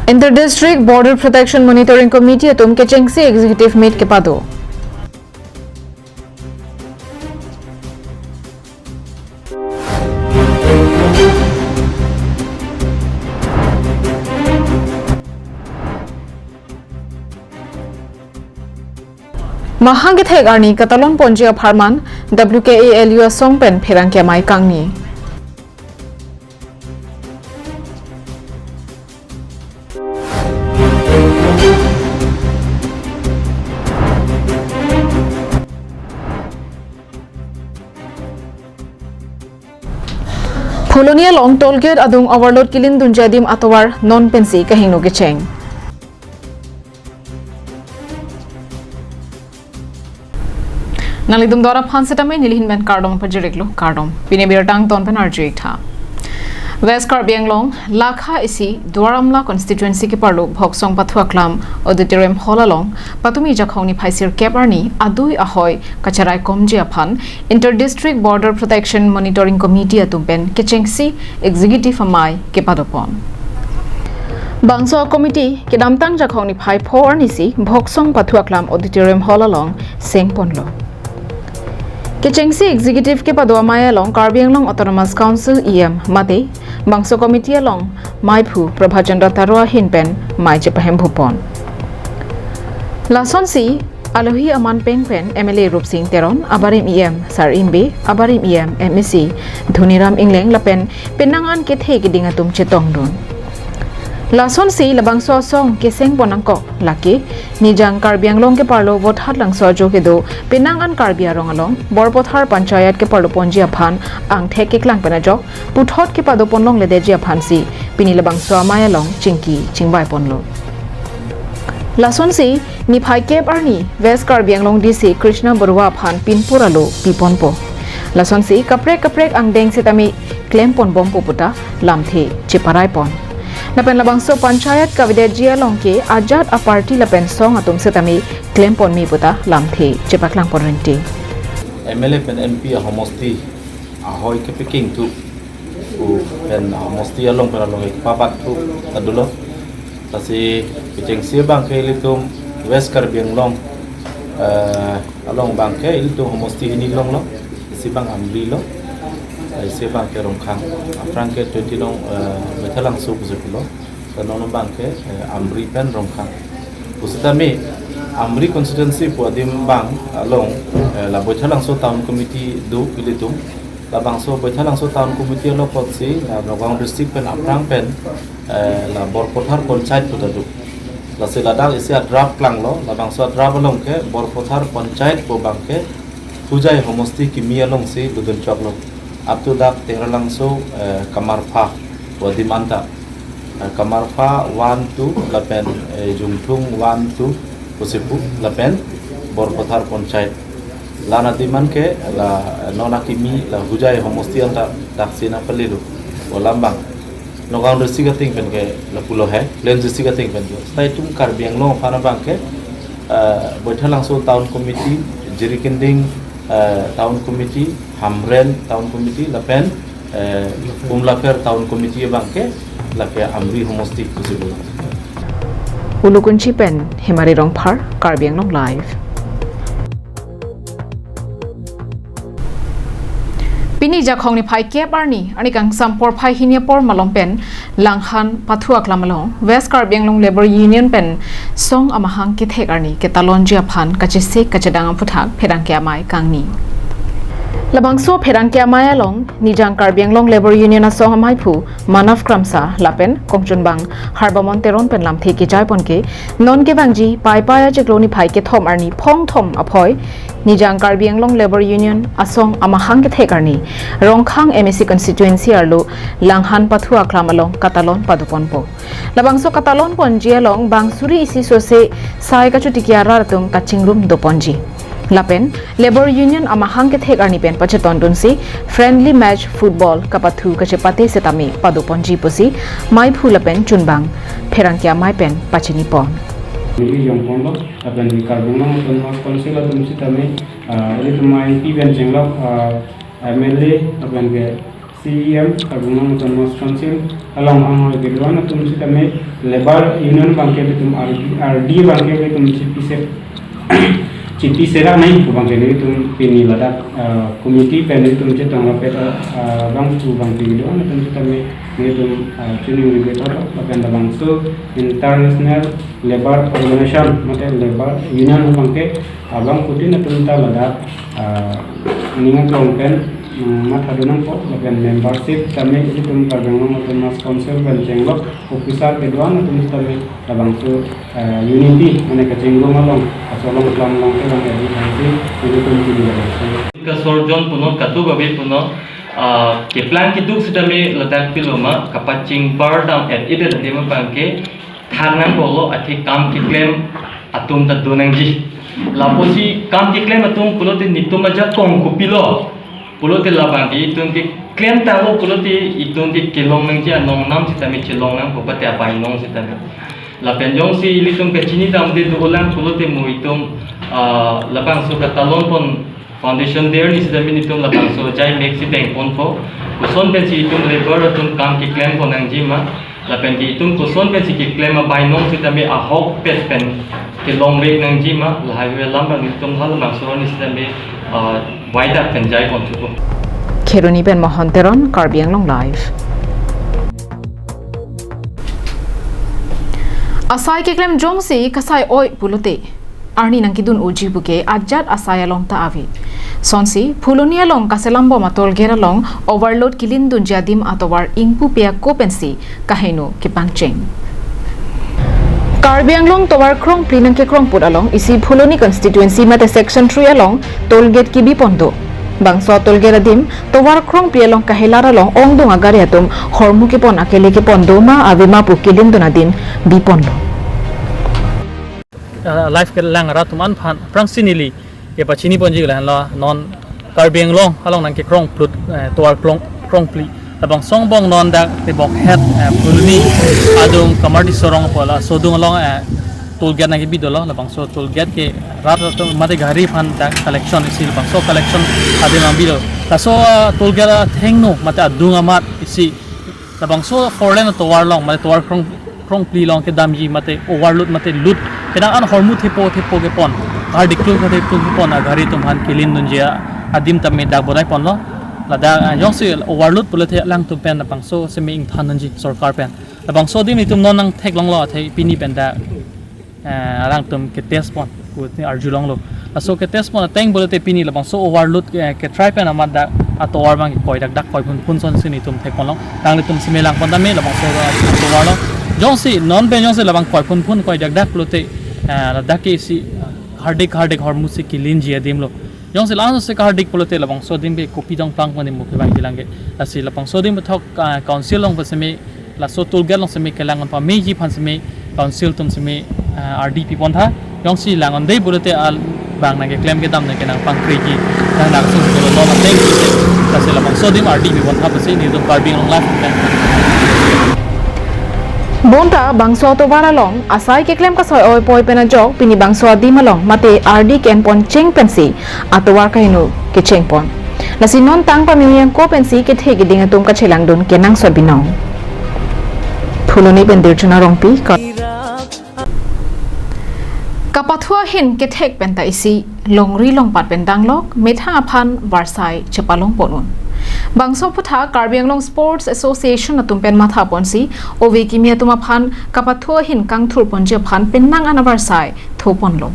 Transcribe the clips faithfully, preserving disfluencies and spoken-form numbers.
Inter District Border Protection Monitoring Committee atum kechengsi executive meet kepado. Mahang kethek arni katalon ponji apharman W K A L U asong pen pherangke amei kangni. Phuloni along toll gate adung overload kelin dunji adim atovar non pensi kahingno kecheng. Nanglitum dora aphan setame nelihin pen kardom pajiriklo, kardom. Pini birta angton pen arju-ik tha. West Karbi Anglong, lakha isi Duar Amla constituency keparlo Bhoksong Pathu Aklam Auditorium Hall along, patumi Jakhong niphai sirkep arni adui ahoi kacherai komji aphan Inter District Border Protection Monitoring Committee atum pen kechengsi executive amei kepadopon. Bangso committee kedamtang Jakhong niphai pho arnisi Bhoksong Pathu Aklam Auditorium Hall along sengponlo. Kechengsi executive kepado amei along Karbi Anglong Autonomous Council E M mate bangso committee along meiphu Prabhat Chandra Taro ahin pen mei chepahemphupon. Lasonsi alohi aman peng pen M L A Rupsing Teron, abarim E M Sar Imbe, abarim E M M A C Dhoniram Engleng lapen penang an kethe keding atum chetongdun. Lasonsi labangso asong kesengpon nangkok lake Nijang Karbi Anglong keparlo Vothatlangso ajo kedo penang an Karbi arong along Borpathar Panchayat keparlo ponji aphan angthek keklang pen ajok puthot kepadopon longledetji aphansi pini labangso amei along chingki chingvaiponlo. Lasonsi niphai kep arni West Karbi Anglong D C Krishna Baruah aphan pinpur alo piponpo. Lasonsi kaprek kaprek angdeng setame klemponbompo puta lamthe cheparaipon. Lapen labangso panchayat kavedetji along ke ajat aparty lapen song atum setame klemponme puta lamthe chepaklangpon rinti. M L A pen M P ahomosti ahoi kepakingthu pu pen ahomosti along pen along kepabakthu ta dolo. Lasi kechengsi abangke ilitum West Karbi Anglong, eh, along abangke ilitum homosti hini longlo, isi abang Amri lo, eh, isi abangke Rongkhang. Aphrang ke twenty nong, eh, Baithalangso pusi pulo. Kano abangke, eh, Amri pen Rongkhang. Pusitame Amri constituency pu adim abang along, eh, la Baithalangso Town Committee do ilitum. Labangso Baithalangso Town Committee along apotsi la Nagaon District pen aphrang pen, eh, la Borpathar Panchayat puta do. Lasi ladak isi adrap klanglo, labangso adrap along ke Borpathar Panchayat pu abangke Hojai homosti kimi alongsi dodun choklo. Up to dak Tengralangso, eh, Kamarpha pu adim anta. Eh, Kamarpha one, two, lapen, eh, Jungthung one, two, pusi pu, lapen Borpathar Panchayat. La-an adim an ke, la, non akimi, la Hojai homosti anta daksi nangpalilo. Pu alam abang. Nagaon District ating pen ke lapulo he, Plain District ating pen ke. Seta itum Karbi Anglong aphan abangke, eh, Baithalangso Town Committee, Jirikinding, eh, Town Committee, Hamren Town Committee, lapen, eh, Umlapher Town Committee abangke, lake Amri homosti pusi pulo. Ulukunchi pen Hemari Rongphar, Karbi Anglong Live. Pini Jakhong niphai kep arni, arni kangsam porphai hini apor malom pen, Langhan Pathu Aklam along, West Karbi Anglong Labour Union pen song amahang kethek arni ketalonji aphan kachesik kachedang aphuthak pherangke amei kangni. Labangso pherangke amei along, Nijang Karbi Anglong Labour Union asong ameiphu Manav Kramsa lapen kongchunbang Harbamon Teron pen lamthe kejaipon ke, non kevangji Paipai achiklo niphai kethom arni phongthom aphoi, Nijang Karbi Anglong Labour Union asong amahang kethek arni, Rongkhang M A C constituency arlo Langhan Pathu Aklam along katalon padoponpo. Labangso katalon ponji along bang suri isi sose sai kachotiki arat atum kachingrum doponji. Lapen Labour Union amahang kethek arni pen pachetondunsi friendly match football kapathu kachepate setame padoponji pusi meiphu lapen chunbang pherangke amei pen pachinipon. Neli jongpon lo, lapen Karbi Anglong Autonomous Council atum setame, ah, ilitum amei pi pen chenglok, ah, M L A, lapen ke C E M, Karbi Anglong Autonomous Council along anghoi kedo-an atum sitame labour union abangke ilitum R D, R D abangke ilitum chipise, chipise ra nai pu abangke ilitum pini ladak, ah, committee pen ilitum chetong lapet, ah, ah, abang pu abangke kedo-an atum sitame ilitum, ah, chini wi betul lapen labangso International Labour Organization mate labour union abangke abangphutin atum ta ladak, ah, ning aklong pen, mm, mathadun nangpo lapen membership tame ilitum Karbi Anglong Autonomous Council pen chenglok officer kedo-an atum tame labangso, ah, unity mane kachingrum along, kasolong klam along ke bang edi thangsi ilitum pini labangso. Kasorjon punon, katu babi punon, ah, keplang keduk sitame ladak pilo ma, kapachingbar dam et idet adim abangke thang nangkoklo, athe kam keklem atum ta do nangji. Lapusi kam keklem atum pulote netum ajakong kopilo pulote labangke itum keklem tanglo pulote itum ke kelong nangji, anong nam sitame chelong nangpo, pate abai nong sitame. Lapen jongsi ilitum kachini damde dolang pulote mo itum, ah, labangso katalon pon foundation day arni sitame netum labangso jai mek si dengponpo. Koson pensi itum labour atum kam keklem pon nangji ma. Lapen ke itum koson pensi keklem abai nong sitame ahokpet pen kelong vek nangji ma. Lahai ave alam abang itum hal labangso arni sitame, ah, waidak pen jai pon thupo. Kheroni pen Mohon Teron, Karbi Anglong Live. Asai keklem jongsi kasai oi pulote arni nangkedun unji puke ajat asai along ta ave. Sonsi Phuloni along kaselam bom a-toll gate along overload kelindunji adim atovar ingpupe ako pensi kaheno kepangcheng. Karbi Anglong tovar krongphli nangkekrong put along isi Phuloni constituency mate section three along toll gate kebi pon do. Bangso toll gate adim tovar krongphli along kahelar along ongdung agari atum hormu kepon akele kepon do ma ave ma pu kelindun adim bi ponlo. Ah, live kelang rat atum aphan aphrangsi neli kepachini ponji lahenlo, non Karbi Anglong along nangkekrong plut, eh, tovar krong, krongphli. Labangso angbong non dak tebok het, eh, Phuloni adung Kamardi Sorong pu laso adung along, eh, toll gate nangkebi dolo, labangso toll gate ke rat atum mate gari aphan dak collection isi labangso collection adim nangbi do. Laso, ah, toll gate athengno mate adung amat isi labangso four lane tovar along mate tovar krong, krongphli along kedamji mate overload mate load kedang an hormu thepo thepo kepon, hardik klung kate klung kepon agari atum aphan kelindunji adim tame dak bodai ponlo. Ladak, ah, jongsi overload pulote alangtum pen labangso seme ingthan nangji sorkar pen. Labangso adim itum non nangtheklonglo athe pini pen dak, eh, alangtum ketest pon pu arjulonglo. Laso ketest pon ateng pulote pini labangso overload, eh, ketrai pen amat dak atovar abang koi dak dak koi phun phun sonsi netum thekponlong. Nanglitum seme langpon tame labangso atovar along. Jongsi non pen jongsi labang koi phun phun koi dak dak pulote, eh, ladak ke isi, eh, hardik hardik hormu si kelinji adim lo. Jongsi langsung si kahardik pulote labangso adim ke kopi dong plang pon adim ke bang bilang ke. Lasi labangso adim bethok, ah, council along pen seme laso toll gate along seme kelang pame ji aphan seme council atum seme, ah, R D pi pon tha. Jongsi lang-un-e pulote al bang nangkeklem kedam nangkenang pangkre ji nang nang sung dolo lo ateng pulote lasi labangso adim R D pi pon tha pusi netum Karbi Anglong Live pen. Bonta bangso atovar along asai keklem kasai oi poi pen ajok pini bangso adim along mate R D ke-en pon cheng pensi atovar kaheno kecheng pon. Lasi non tang pamiyang ko pensi kethe keding atum kachelangdun kenangsot binong. Phuloni pen Dirchuna Rongpi, Ka-, kapathu ahin kethek penta isi longri longpat pen danglok methang aphan varsai chepalong pon un. Bangso aphuthak Karbi Anglong Sports Association atum pen matha ponsi ove kimi atum aphan kapathu ahin kangthur ponji aphan penang an avarsai tho ponlo.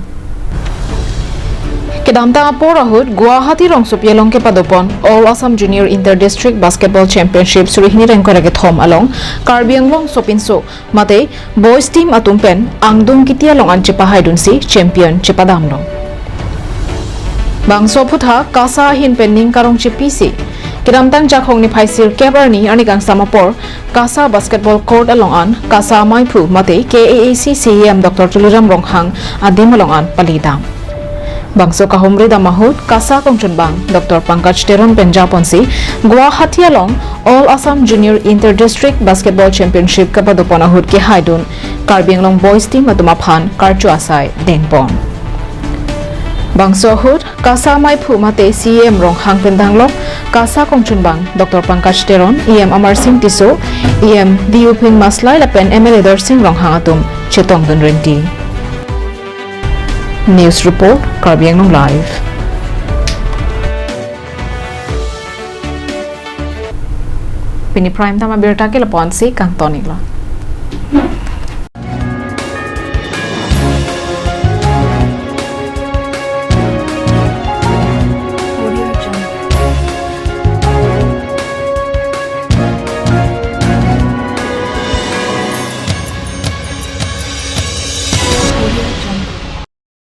Kedamtang apor ahut Guwahati rongsopi along kepado pon All Assam Junior Inter District Basketball Championship suri hini ingkoi ra kethom along Karbi Anglong sopinso mate boys team atum pen angdung kiti along an chepahaidunsi champion chepadamlo. Bangso aphuthak KASA ahin pen ning karong chepisi kedamtang Jakhong niphai sirkep arni arni kangsam apor KASA Basketball Court along an KASA amaiphu mate K A A C C E M Doctor Tuliram Ronghang adim along an palidam. Bangso kahumri dam ahut KASA kongchunbang Doctor Pankaj Teron pen japonsi Guwahati along All Assam Junior Inter District Basketball Championship kepado pon ahut kehaidun Karbi Anglong Boys Team atum aphan karcho asai dengpon. Bangso ahut KASA maiphu mate CEM Ronghang pen danglok KASA kongchunbang Doctor Pankaj Teron, EM Amarsing Tisso, EM D U Phing Maslai lapen MLA Dorsing Ronghang atum chetongdun renti. News report, Karbi Anglong Live. Pini prime time abirta ke lapu-ansi kangton-iklo.